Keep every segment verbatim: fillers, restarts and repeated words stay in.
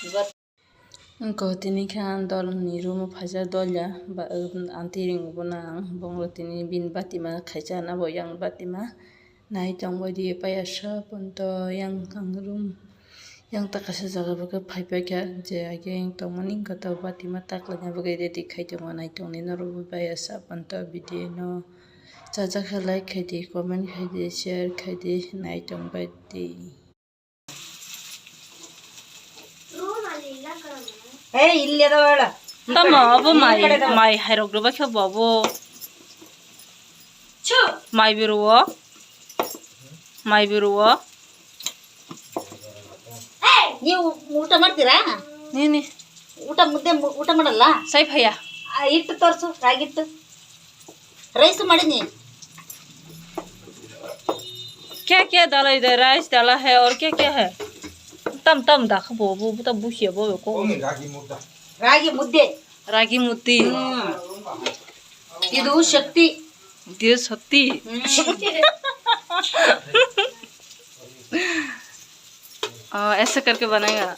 Wngkha tini khe ang dol ni room o phaijak, dol ya ba, um, aunty ring bo nang bonglo tini bini batima khaisa na bo yang batima nai tong bai di paiya sa ponto yang ang room yang ta kaisa jaga bo khe phai pai kha je age yang tong mani hwnkhe to batima tak laina bagwi ready khai tongo nai tong ni norok bo paiya sa ponto video no chajak khe like khai di, comment khai di, share khai di, nai tong bai di. Hey, ille da wala. Tamo abo mai, mai hairok rwba khe bo abo. Mai biro o. Mai biro o. Ni u-, uta martira? Ni, ni. Uta mudde, uta madalla? Sai phaya. Ah, ittu torso, ragittu. Rice mari ni. क्या क्या डाला इधर? राइस डाला है और क्या क्या है? Tam tam da kha bo bo bo ta bukhia bo ko. Only ragi mudda. Ragi mudde. Ragi mutti. Hmm. Idu shakti. Idu shakti. Hmm. Oh, ऐसा करके बनाएगा।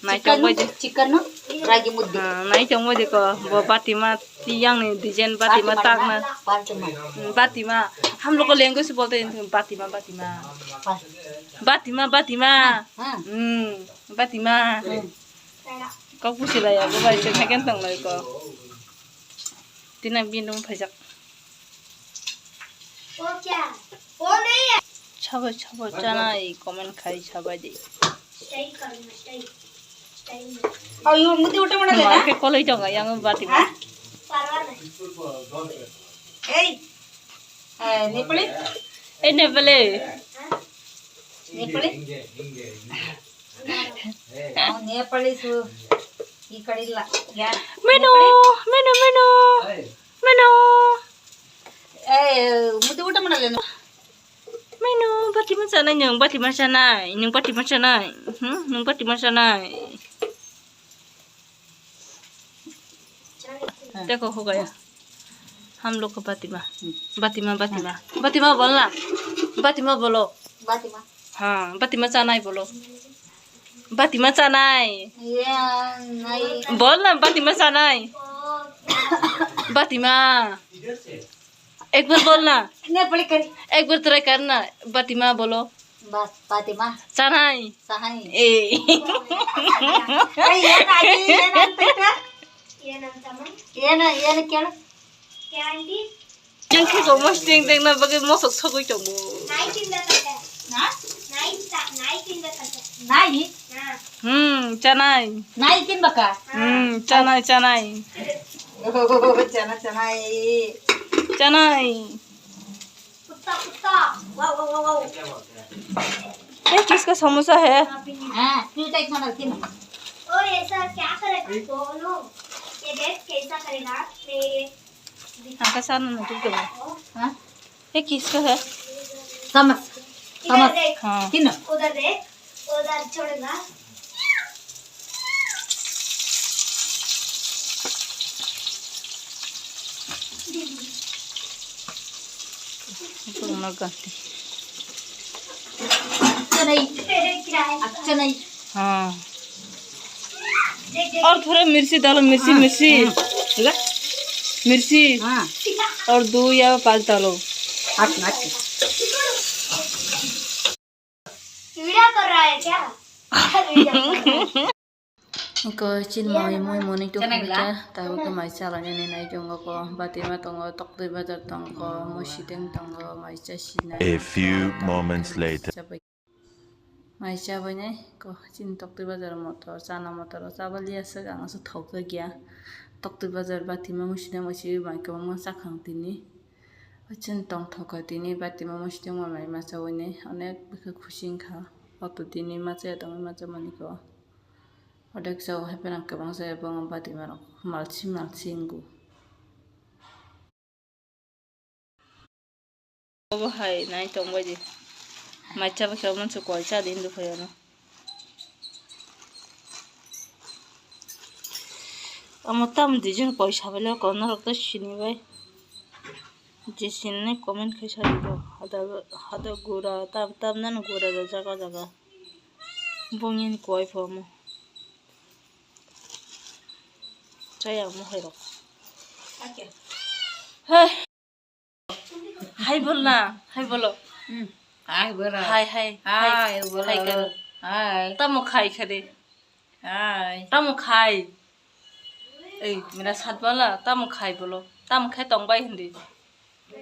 Nai chicken tong bai de. Chicken no, ragi mudde. Ah, nai tong bai de ko. Bo batima tiyang ni design batima tak na. Batima. Hmm, batima. हम लोग को language से बोलते हैं batima, batima. Batima, batima. हाँ। Hmm, batima. Hmm. Kok busi lai ya, bo bai se thaken tong lai ko. Tina bin dum phaijak. Sabai, sabai, chanai, comment khai sabai di. Ayo, mudi uta mana lena? Marke koloi tonga, yang bati ma. Hey, eh, Nepali? Eh, Nepali. Nepali? Oh, Nepali su, ikadilla, ya. Menu, menu, menu. Menu. Eh, mudi uta mana lena? Menu, batima chanai nwng, batima chanai, nwng batima chanai, hmm, nwng batima chanai. Dekho, ho gaya. हम लोग का बातिमा। बातिमा, बातिमा। बातिमा बोलना। बातिमा बोलो। बातिमा। हाँ, बातिमा चानाई बोलो। बातिमा चानाई। ये, नहीं। बोल ना, बातिमा चानाई। बातिमा। एक बार बोल ना। नेपाली कर। एक बार try कर ना। बातिमा बोलो। बा-, बातिमा। चानाई। चानाई। ए। ए, ये ना, ये, ये ना, ये ना, ये ना, ये ना, ये ना, क्या? Yang khe ko mosting tengna bagwi mosok sogwi tongo. Nai? Hmm, chanai. Nai kin baka? Hmm, chanai, chanai. Oh, chana, chanai. Chanai. Kutta, kutta. Wow, wow, wow, wow. ये किसका समोसा है? हाँ, तू टाइप मार kin. और ऐसा क्या करेगा? दोनों. ये देख कैसा करेगा? मैं Angka sana na dito ba? Ha? Eh, kiss ka ha? Samas. Samas. Ha. Kino? Udar de. Udar chhodna. Ito na ganti. Achanai. Achanai. हाँ। और थोड़ा मिर्ची डालो, मिर्ची, हाँ, मिर्ची। हाँ, ठीक है। मिर्ची। हाँ। और दो या पाँच डालो। हाथ नाक के। वीडियो कर रहा है क्या? Iko chin moi moi moni tu chana gila. Ka ta ko mai chala ni nai jongo ko bati ma tongo tokdoi bazar tongo mosideng tongo mai cha sinai. A few moments later. Mai chabai nai ko chini toktwi bazar o motor, chana motor o chabaliya swk ang aswk thokjagya. Toktwi bazar batima musidang bai se bai kwbangma chakhang tini. O chini tongthok o tini batima musidang bai mai machawi nai onek bwkha khusi wngkha. Auto tini machaya tongwi machamani ko. Odek chao hapheno kwbangsa ebo batima rok malsi malsi wngo. Obo hai nai tongbai di. Mai chabakhe omo se koi cha di hindu phai ano. Omo tamo design koi sabaile kok norok to sinibai. Je sinini comment khai sadi bo. Hada, hada gura, tam, tam nani gura rok jaga jaga. Bongni koi pho mo. Chaya mo hai rok. Hai. Hai bol na, hai bolo. Hmm. Hai bolo. Hai, hai, hai. Hai bolo. Hai karo. Hai. Tamo khai khade. Hai. Tamo khai. Ei, mera sat bala, tamo khai bolo. Tamo khai tong bai hindi.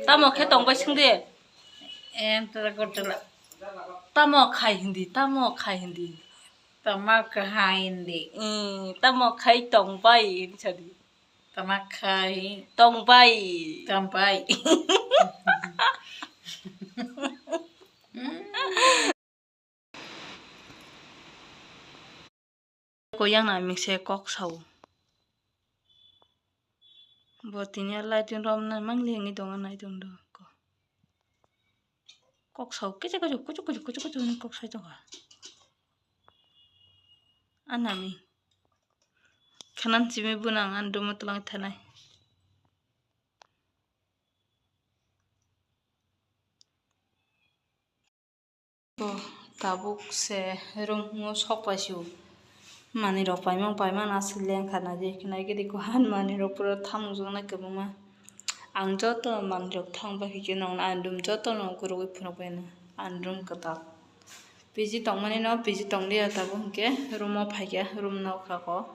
Tamo khai tong bai sing de. Em, tara kotala. Tamo khai hindi, tamo khai hindi. Tamo khai hindi. Eh, tamo khai tong bai, ini sadi. Tamo khai. Tong bai. Tong bai. Ko yang na mingse kok sao. Bo tini a lighting rom na mang liang i tongo nai tong do ko. Kok sao kisa kisa kuchuk kuchuk kuchuk kuchuk ni kok sai tongo. Anami. Khanan chimi bunang an dumo tulang thanai. Bo tabuk se room o sok pai si o. Manwi rok paimang paimang aswk lengkha naidi, naigidi ko han manwi rok pura thamung joknai kwbangma. Ang joto manwi rok thang bai khe nong ani room joto no kwrwgwi phunuk bai no ani room kwtal. P G tongmani no P G tonglia tabuk hinkhe room o phaikha, room nokha ko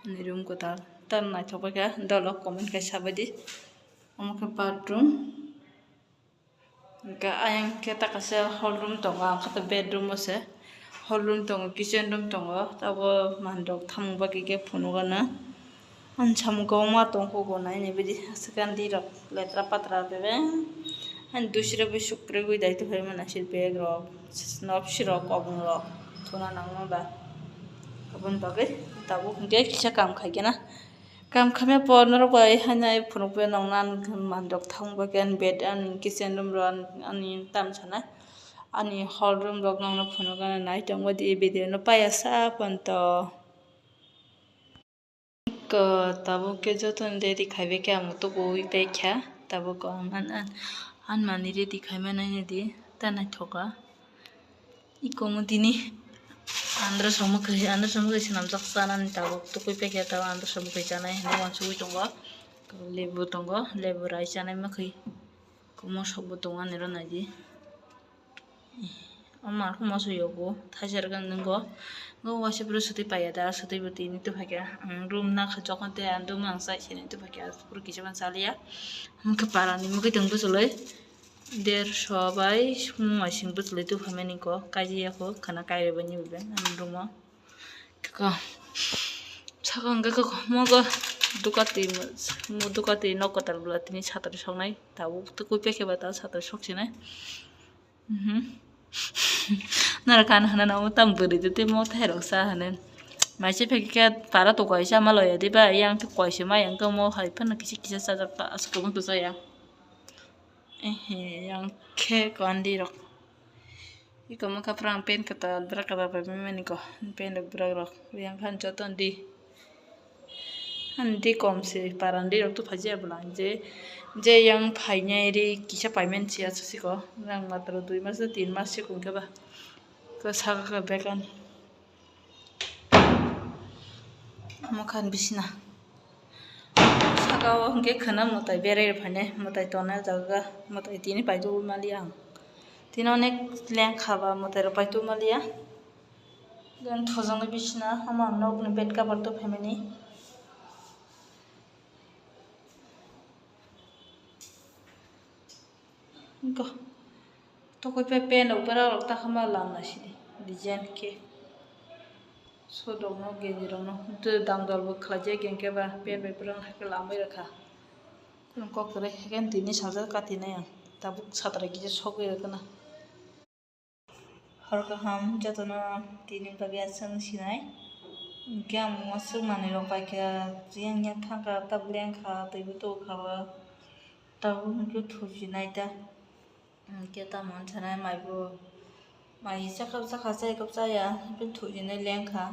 ani room kwtal. Tam naithok bai kha dolo comment khai sabaidi. Omo khe bathroom. Hwnkhe ayang khe ta kaisa hall room tongo, ang khe ta bedroom o se hall room tongo, kitchen room tongo, abo manwi rok thamung bagwi khe phunukgana. Ani samung kwbangma tongkho bo nainai bidi aswk ani rok letra patra bebeng ani dusirok bai sukre gwi dai tongphai mani se bag rok, nopsi rok, kobong rok thuna nangma ba. Aboni bagwi tabuk hwnkhe kisa kam khaikhe na. Kam khamya por norok bai haino ai phunukbai nongna ang manwi rok thang bagwi ani bed ani kitchen room rok ani tam sanai ani hall room rok nongno phunukgana nai tongbaidi video no paiya sa ponto. Ko tabuk khe jotono ready khaibai khe ang tubui paikha tabuk ang an an an manwi ready khaima nainadi ta naithoka. Iko mo tini andra somok hai, andra somok hai swnamjak chanani tabuk tukui paikha tabuk andra somok hai chanai hinwi uansugui tongo. Lebu tongo, lebu rai chanai mwkhwi. Mosok bo tongo ani ro naidi. O ma khe moso yogo thaisa rwgani nungo. Bo waisa bwrwi swtwi paiya da, swtwi bo tini tubuphaikha. Ang room nakha jokon tei ang room ang chai sini tubuphaikha. Pura kisa ban chaliya. Hwnkhe parani mugwi tong bwchlwi. Derso bai sumung waising bwchlwi tubuphaimani ko kaijiyakho khwna kairwi bai ni bwbeng ani room o. Kaka saka hwnkhe kaka mogo dukati mo dukati nok kwtal bwla tini satri soknai tabuk tukui paikhe ba ta satri soksinai. Mhm. Nara kan hana na mo tam bwrwi de tei mo thairok sa hane. Maise phekhe para to kaisa ma loya diba yang to kaisa ma yang to mo hai phano kisa kisa sajak ta aswk kwbang to chaya. Ehe, yang khe kwandi rok. Iko mokha phrang pen kwtal, bwrak kwtal pai mani ko, pen rok bwrak rok. Yang khan joto di. Ani di kom se, paran di rok to phaji abla. Je, je yang phainai ri kisa paiman si asu siko. Rang matro dui mas, tin mas si kung khe ba. Ko saka ka bekan. Mokhan bisina. Saka o hwnkhe khwna mwtai berai rw phainai, mwtai tongnai o jaga, mwtai tini paitugwi maliya ang. Tini onek lengkha ba mwtai rok paitugwi maliya. Then thojoni bisina, omo ang nokni bed cover tubuphaimani. Go. Tokoi pai pen rok bwrang rok ta khama lam na sidi design khe. Sodok no genji rok no dam dol bo khlai jak gen khe ba pen bai bwrang hai khe lambai rwkha. Kok kwrwi hai khe tini sajak kati nai ang tabuk satra kisa sogwi rwkha na. Hor kaham jotono tini bagwi aswk sinai. Hwnkhe ang aswk manwi rok paikha, yang yang thangkha, tabuk lengkha, twibo tubukha ba. Tabuk hwnkhe thuchinai ta. Hwnkhe tamo wngsanai maibo, mai chakha chakha chai kok chaya, hwnkhe thuchinai lengkha.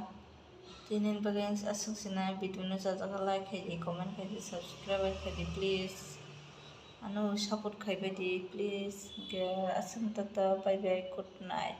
Tini bagwi aswk sinai video no chajak khe like khaidi, comment khaidi, subscribe khaidi please. Ano support khaibaidi please. Hwnkhe aswk tata, bye bye, good night.